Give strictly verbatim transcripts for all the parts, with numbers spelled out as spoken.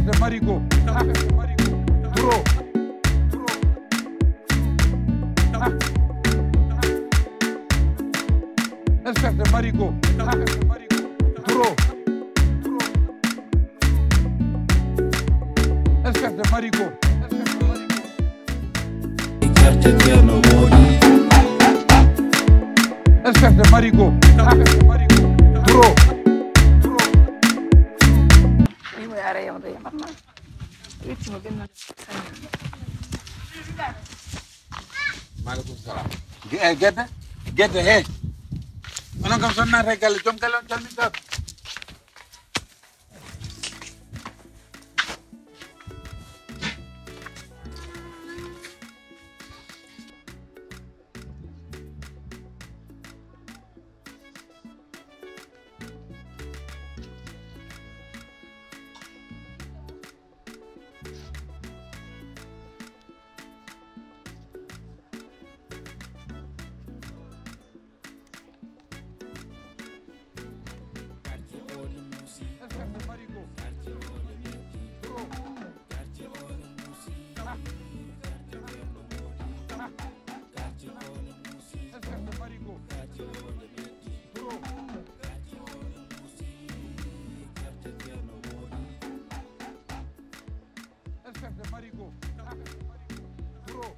Espèce de marigot. Trop. Espèce de marigot. Trop. Espèce de marigot. Espèce de marigot. Trop. Maaleykum salaam. Ge-, eh, Gedda? Gedda, he. Onon kam so naata e galle, joom galle on calmintaa. Espèce de marigot. Trop.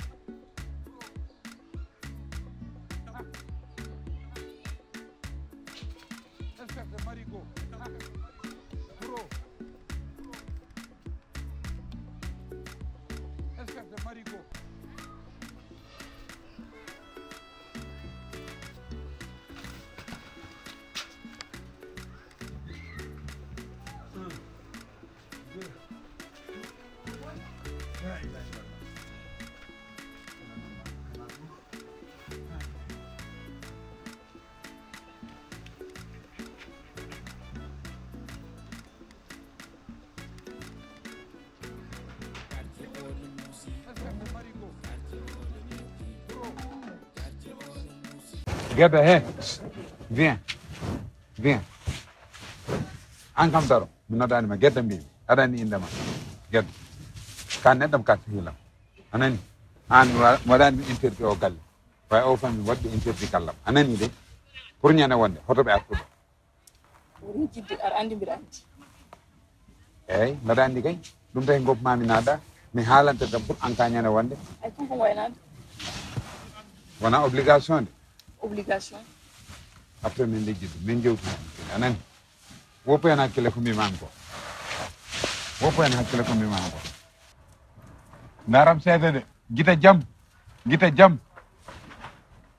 Espèce de marigot. Trop. Espèce de marigot. Gedda, he. Viens. Viens. An kam daro. Mi noddani ma Gedda mbimi. Aɗa anndi innde ma. Gedda. Ka neɗɗo am, ka sehil am. A nani? An wa-, waɗani mi interdit o galle. Way o fammi waɗde interdit gallam. A nani de? Pour ñande wonde, hoto ɓe artu ɗo. Woni jidde, aɗa anndi mbiɗa anndi. Eey, mbaɗa anndi kay. Ɗum tawi ngopmaami naɗa. Mi haalante tan pour en cas ñande wonde. Ay, kanko waynaade. Wona obligation de. Obligation. Après min lejjidde, min jewtida. A nani? Woppu hen hakkille ko mbimami ko. Woppu hen hakkille ko mbimami ko. Ndaram seede de. Gita jam. Gita jam.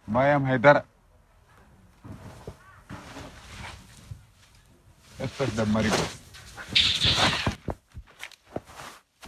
Mbayam hay dara. Espèce de marigot.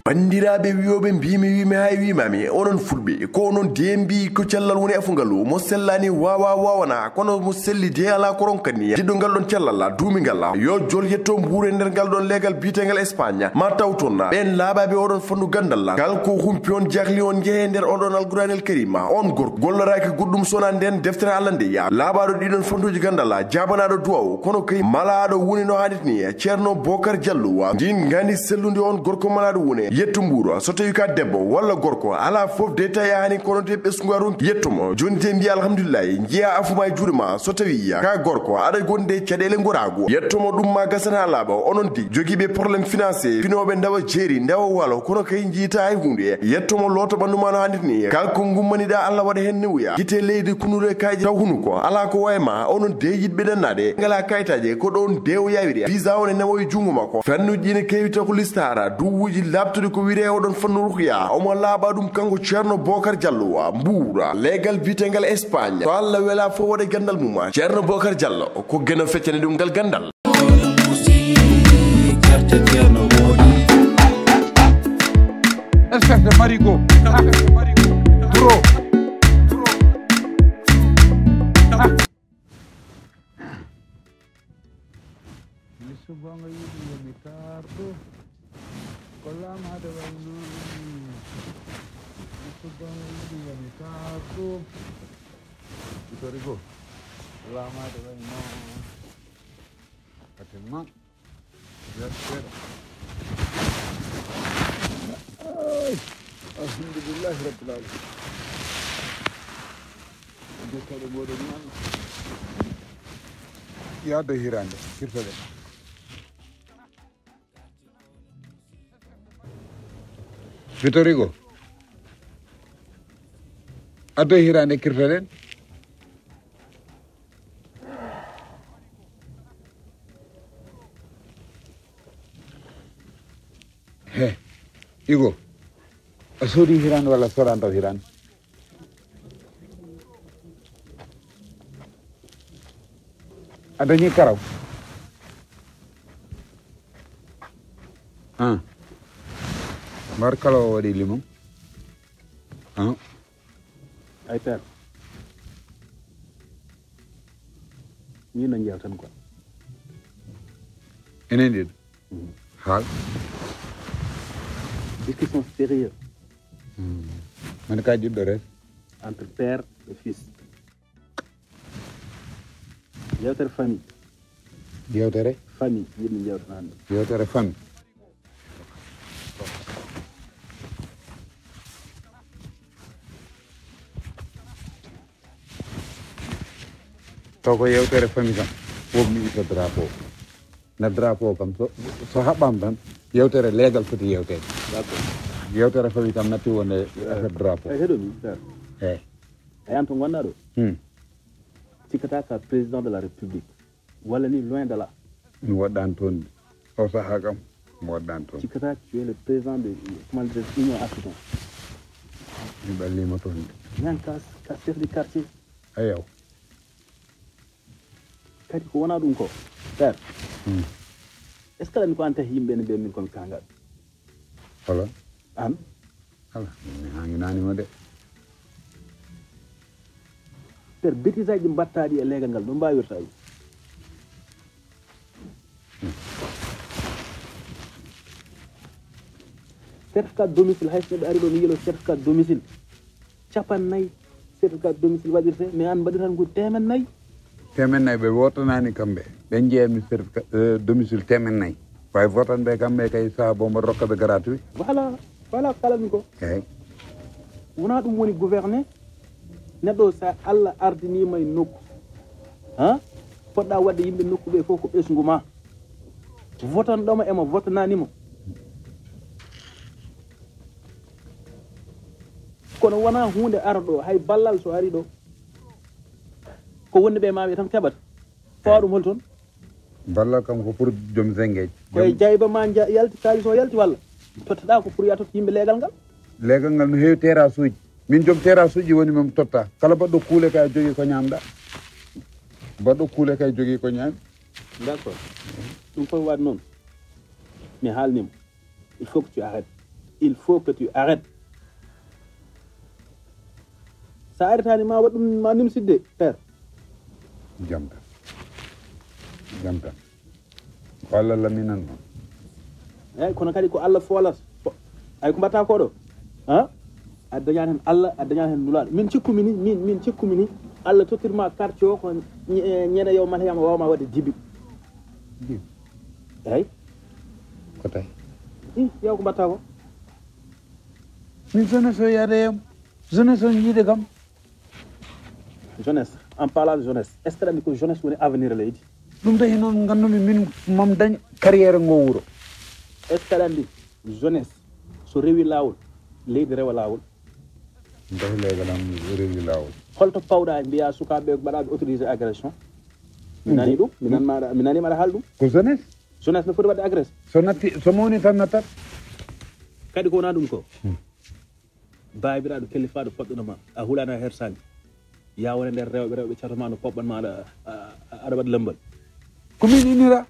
Banndiraaɓe wiyooɓe, mbiimi, wiimi, hay wiimaami, onon Fulɓe, ko onon de mbii ko cellal woni afungal, mo sellaani waawa waawana, kono mo selli de alaa ko ronkani. Jiɗɗo ngal ɗon cellal, duumi ngal, yo jol yetto mbuur e nder ngal ɗon leegal biyetengal Espagne, ma taw toon ɓeen laaɓaaɓe oɗon fannu ganndal, kala ko humpi on, jahli on, njehe nder on ɗon Alquraanil Kariima, on gorko golloraaki goɗɗum so wonaa ndeen deftere Allah nde, laaɓaaɗo ɗiɗon fannuuji ganndal, jaabanaaɗo duwaaw, kono kay malaaɗo woni no haanirta ni, Ceerno Bookar Jallo. Ndiin ngaandi sellundi, on gorko malaaɗo woni yetto mbuur. So tawii ka debbo walla gorko, alaa fof de tawi a haani, kono de ɓesngu a ronki yetto mo. Jooni de mbiya alhamdulillahi, njiya afu ma e juuɗe ma. So tawii ka gorko, aɗa gondi e caɗeele ngoraagu, yetto mo ɗum ma gasana laaɓa. Onon de jogiiɓe problème financier, finooɓe ndawa jeeri, ndawa waalo, kono kay njiita hay huunde. Yetto mo loota ɓanndu ma no haanirta ni. Kala ko ngummaniɗaa, Allah waɗa heen newuya. Gite leydi kunuɗo e kayji taw hunuko. Alaa ko wayi ma, onon de yiɗɓe ɗannaade. Ngalaa kayitaaji, ko ɗoon de o yawiri. Visa on e nawoyi junngo makko. Fannuuji ene keewi taw ko listaara. Duwuuji laaɓtuɗi ko wiyetee oɗon fannu ruqya. Omo laaɓa ɗum kanko Ceerno Bookar Jallo, Mbuur. Leegal biyetengal Espagne. So Allah welaa fof waɗa ganndal mum. Ceerno Bookar Jallo, ko Geno feccani ɗum ngal ganndal. Espèce de marigot. Trop. Misu gonga yiɗi yomi kartu. Ko lamaade way noon. Misu gonga yiɗi yomi kartu. Victor Hugo. Lamaade way noon. Fatima. Yes, sir. Ay, alhamdulillahi rabbil alamin. Jokkere moɗon ñaama. Yaade hirande kirtoɗen. Vitorigo. Addo hirande kirtoɗen. He, Igo, a soodi hirande walla a soodaani taw hirande? A dañi karaw? Ah. Mbar kala o waɗi limon? Ah. Ay père. Ni na njeew tan quoi. Enen ɗiɗo. Haal. Discussion sérieuse. Mane ka jiɗɗo ren. Entre père et fils. Yewtere famille. Yewtere? Famille, yiɗmi yewtere hannde. Yewtere famille. Taw ko yewtere famille kam, wonmi ito drapeau. Na drapeau kam, so, so haɓɓaama tan, yewtere leegal foti yewteede. D'accord. Yewtere famille kam natti wonde affaire drapeau. Ay, heɗo mi, sir. Eyi. Ay, an to ngonɗaa ɗo? Hmm. Cikkata ka président de la République. Walla ni loin de là. Mi waɗɗaani toon. O sahaa kam, mi waɗɗaani toon. Cikkata tu es le président de, comment dire, Union Africaine. Mi ɓalliima toon de. Ñan ka, ka chef du quartier. Ayaw. Kadi ko wonaa ɗum ko, père. Hmm. Est-ce que aɗa anndi ko an tahi yimɓe ne mbiya min komi kangal? Holo? An? Ala, mi haŋŋinaani mo de. Père, bêtisaji ɗi mbaɗtaa ɗi e leegal ngal, no mbaawirta ɗum? Certificat domicile, hay so neɗɗo ari ɗo, mi yelo certificat domicile. Capannayyi certificat domicile waɗirte, mais an mbaɗiran ko teemen nayi. Teemen nayi ɓe wootanaani kamɓe. Ɓe njeeyatmi certificat, eh, domicile teemen nayi. Way votande ɓe kamɓe kay saha bo mbaɗa rokka ɓe gratuit. Voilà, voilà ko kalanmi ko. Eyi. Wonaa ɗum woni gouverner. Neɗɗo, so Allah ardiniima e nokku, ha? Poɗɗa waɗde yimɓe nokku ɓe fof ko ɓesngu ma. Votanɗo mo e mo votanaani mo. Kono wonaa huunde ara ɗo, hay ballal so ari ɗo. Ko wonde ɓe ma wiya tan keɓat. Fawa ɗum hol toon? Ballal kam ko pour joom zengeeji. Koye jayba ma nja-, yalti, kaalis o yalti walla? Totteɗaa ko pour ya totta yimɓe leegal ngal? Leegal ngal no heewi terrasse uji. Min joom terrasse uji woni mom totta. Kala baɗɗo kuule kay a jogii ko ñaamɗaa. Baɗɗo kuule kay jogii ko ñaami. D'accord. Ɗum fof waɗi noon. Mi haalnii mo. Il faut que tu arrêtes. Il faut que tu arrêtes. Sa arrêtaani ma waɗ ɗum ma nimsitde, père. Jam tan. Jam tan. Ko Allah laminan ma. Eyi, kono kadi ko Allah foolata. Ko, ay ko mbaɗta ko ɗo? Ha? A dañaani heen Allah, a dañaani heen Nulaaɗo. Min cikkumi ni, min, min cikkumi ni, Allah tottirma quartier o ko ñe-, ñande yawmal qiyama wawma waɗde dibi. Dibi? Eyi. Ko tawi? Ih, yaw ko mbaɗta ko? Min jeunesse o yaada yam. Jeunesse o yiide kam. Jeunesse, en parlant de jeunesse, est-ce que aɗa anndi ko jeunesse woni avenir leydi? Ɗum tahi noon nganndu-mi min mam dañ carrière ngo wuro. Est-ce que aɗa anndi jeunesse so rewi laawol, leydi rewa laawol? Ɗum tahi leegal am rewi laawol. Holto pawɗa mbiya sukaaɓe mbaɗaaɓe autorisé agression? Mi nani ɗum, mi nan maɗa, mi nani maɗa haal ɗum. Ko jeunesse? Jeunesse no foti waɗde agresse? So natti, so mawni tan nattat. Kadi ko wona ɗum ko. Hmm. Baabiraaɗo kellifaaɗo poɗɗuno ma, a hulaani a hersaani. Ya wone nder rewɓe, rewɓe cato ma no poɓɓan ma aɗa, a, a, aɗa waɗa lambal. Ko min innira.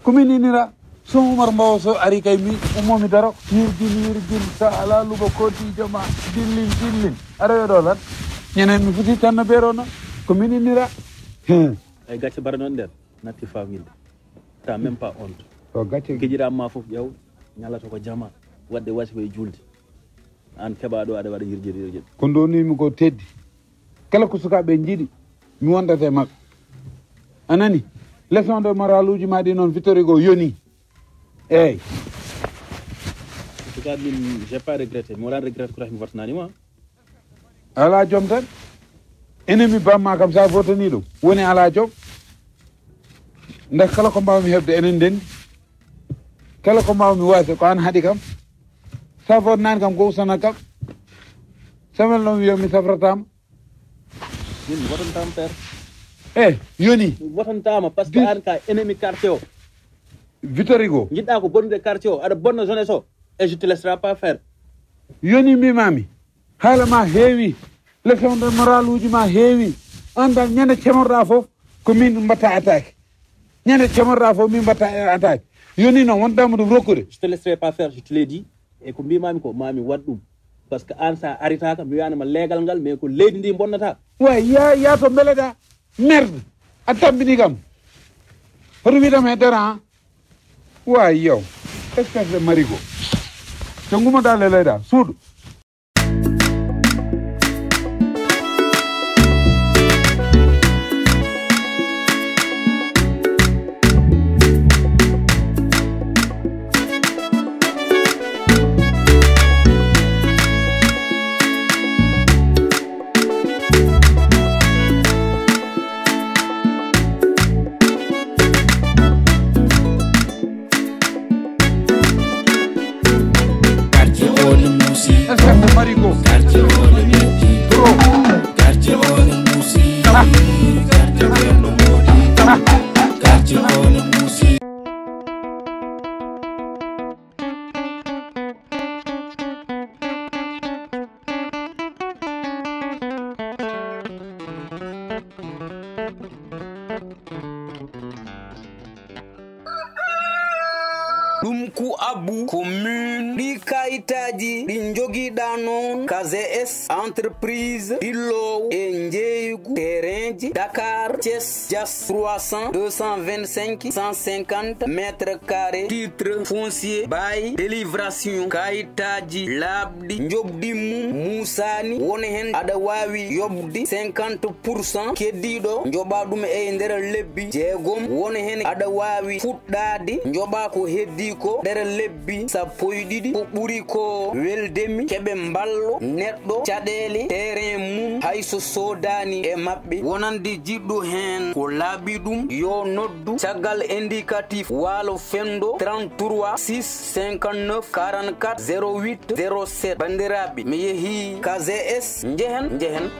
Ko min innira. So Umar Mbow so ari kay mi ummo mi daro. Yirgin, yirgin, sa ala lubo ko dijo ma. Dillin, dillin. Aɗa yo ɗo lan. Ñenen mi foti tan no beero no. Ko min innira. He. Ay gacce bara noon nder. Natti famille. T'as même pas honte. O gacce. Gijiraama ma fof ƴeew, ñalato ko jama, waɗde wasifa e julde. Aan keɓaa ɗo aɗa waɗa yirjiri yirjiri. Ko ndonimi ko teddi. Kala ko sukaaɓe njiɗi, mi wondata e maɓɓe. A nani? Leçon de morale uji ma ɗi noon Victor Hugo yoni. Eey. Ka min, j'ai pas regretté. Mi wala regret ko tax mi votananima. Ala jom tan. Ennemi bamma kam sa votani ɗum woni ala jom. Ndax kala ko mbawmi heɓde enen ndendi. Kala ko mbawmi wasde ko an haɗi kam. Sa votanani kam ko usana kam. Samel noon wiya mi safratama. Min mi votantama, père. E yoni. Mi votantama parce que an ka ennemi quartier o. Vitorigo. Jiɗɗa ko bonnude quartier o, aɗa bonna jeunesse o. Et je te laissera pas faire. Yoni mbimami. Haala ma heewi. Leçon de morale uji ma heewi. An dal ñande cemorɗa fof ko min mbatta attaque. Ñande cemorɗa fof min mbatta attaque. Yoni noon wondama ɗum rokkude. Je te laisserai pas faire, je te l'ai dit. E ko mbimami ko mami waɗ ɗum. Parce que an sa aritaka mi wiyanima leegal ngal mais ko leydi ndi bonnata. Way ya ya to mbeleɗa. Merde. A tambini kam. Hoto wiɗam he dara. Way yow. Espèce de marigo. To ngumoɗa leleyɗa suudu. Quartier o ne muusi. Quartier o ne muusi. Quartier o ne muusi. Quartier o ne muusi. Ɗum ku abbu ko min ɗi kayitaaji ɗi njogiɗa noon. K G S entreprise ɗillowo e njeeygu terrainji Dakar, Thiès, Diass trois cents, deux cent vingt-cinq, cent cinquante mètres carrés, titre foncier, bail, délibération, kayitaaji laaɓɗi, njoɓdi mum muusaani, won heen aɗa waawi yoɓde cinquante pour cent, keddiiɗo njoɓa ɗum e nder lebbi jeegom, won heen aɗa waawi fuɗɗaade njoɓa ko heddii ko nder lebbi sappo e ɗiɗi, ko ɓuri ko weldemi keɓe mballo neɗɗo caɗeele terrain mum hay so soodaani e maɓɓe. Wonande jiɗɗo heen ko laaɓi ɗum, yo noddu caggal indicatif waalo fenndo trente-trois six cinquante-neuf quarante-quatre zéro huit zéro sept. Banndiraaɓe, mi yehii K G S, njehen, njehen.